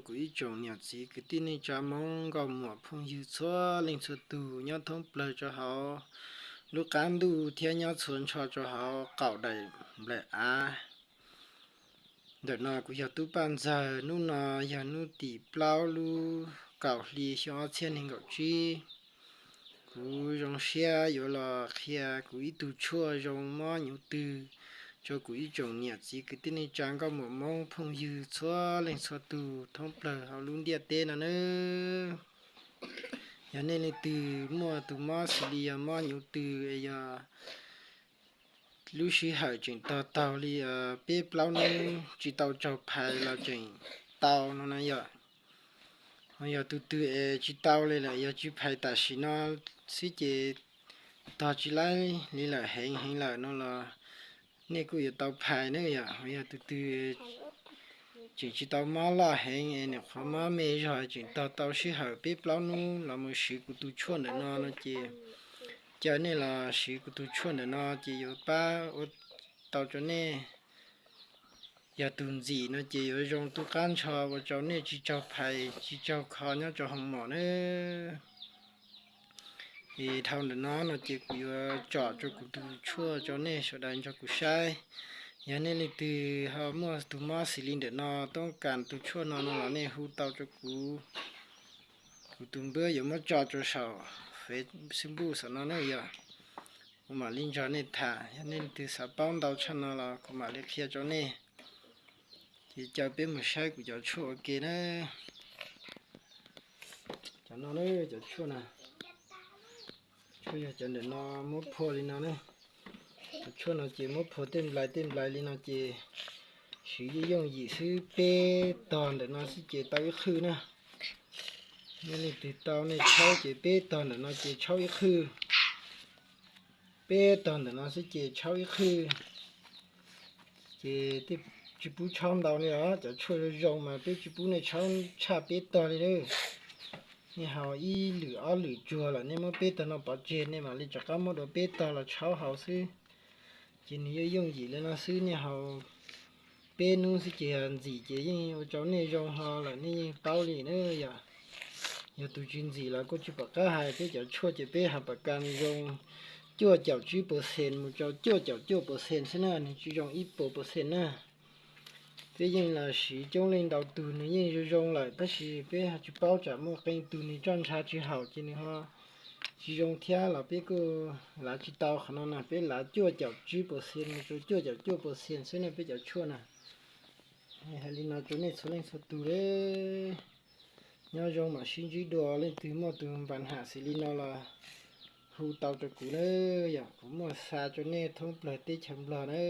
Kuv ib tsoom niam txiv kwv tij neej tsa Hmoob nkauj muam phooj ywg txhua leej txhua tus nyob thoob plaws rau hauv lub qab ntuj thiab nyob txhua nrho rau hauv qaum daim nplaim av. Ntawm no kuv yog Tub Paj Ntxawg, hnub no yog hnub tim plaub lub kaum hli xyoo ob txhiab nees nkaum tsib. Kuv zoo siab yuav los qhia kuv ib tug tshuaj zoo mob nyuv twg rau kuv ib tsoom niam txiv kwv tij neej tsa nkauj muam Hmoob phooj ywg txhua leej txhua tus thoob plaws hauv lub ntiaj teb no nawb. Yog nej leej twg muaj tus mob xws li yog mob nyuv twg es yog lub sij hawm tseem tog taug li peb plaub hnub tsis tau tsaug phais los tseem tau no na yom. Ho yog tus twg es tsis tau li lawm, yog tsis phais tam sim no xwb ces tog tsis laib li lawm, heev heev lawm no los nej kuj yuav tau phais na yom. Ho yog tus twg tseem tsis tau mob loj heev es nyuam qhuav mob me zog tseem tog tau sij hawm peb plaub hnub los mus siv kuv tus tshuaj ntawm no no ces, caw nej los siv kuv tus tshuaj ntawm no ces yuav pab ua tau rau nej. Yog tus ntxim no ces yuav zoo tu qab ntsho ua rau nej tsis tsaug phais tsis tsaug kho nyob rau hoo mom na. Es dhau ntawm no no ces kuv yuav tsom rau kuv tus tshuaj rau nej sawv daws nrog kuv saib. Yog nej leej twg ho muaj tus mob xws li ntawm no toob kas tus tshuaj no no los nej hu tau rau kuv. Kuv tus npawb yuav muab tso rau saum Facebook saum no na yom. Kuv mam li nrog nej tham. Yog nej leej twg xav paub ntau tshaj no los kuv mam li qhia rau nej. Ces caw peb mus saib kuv cov tshuaj ua ke na. Cov no, cov tshuaj na, tshuaj yog cov ntawm no muab phua li no na. Cov tshuaj no ces muab phua tej nplais tej nplais li no ces siv yooj yooj yim xwb, peb tog ntawm no xwb ces tau ib qhwj na. Nej leej twg tau nej tshaub ces peb tog ntawm no ces tshaub ib qhwj. Peb tog ntawm no xwb ces tshaub ib qhwj. Ces tsis pub tshaub ntau li os, cov tshuaj zoo zoo mas peb tsis pub nej tshaub tshaj peb tog li na. Nej haus ib lwm ob lwm tsuag lawm nej muab peb tog no pov tseg, nej mam li rov qab muab dua peb tog los tshaub haus xwb. Ces nws yooj yooj yim li no xwb, nej haus peb hnub xwb ces ntxim ces yeej ua rau nej zoo ho lawm, nej yeej paub li na yom. Yog tus tsis ntxim los kuj tsis pom qab hais, peb cov tshuaj ces peb hais pam kas nws zoo cuaj caum tsib percent mus rau cuaj caum cuaj percent xwb na, nws tsis zoo ib puas percent na. Peb yeej los siv coob leej ntau tug nws yeej zoo zoo lawm, tab sis peb ho tsis paub tsam muaj qee tug nws roj ntsha tsis haum ces nws ho tsis zoo thiab los peb kuj lav tsis tau qhov no na. Peb lav cuaj caum tsib percent mus rau cuaj caum cuaj percent xwb na peb cov tshuaj na. Hais li no rau nej txhua leej txhua tus li. Nyob zoo mam sib ntsib dua, leej twg muaj tus npas ham xws li no los hu tau rau kuv na, yog kuv muaj xa rau nej thoob plaws teb chaws Nplog na.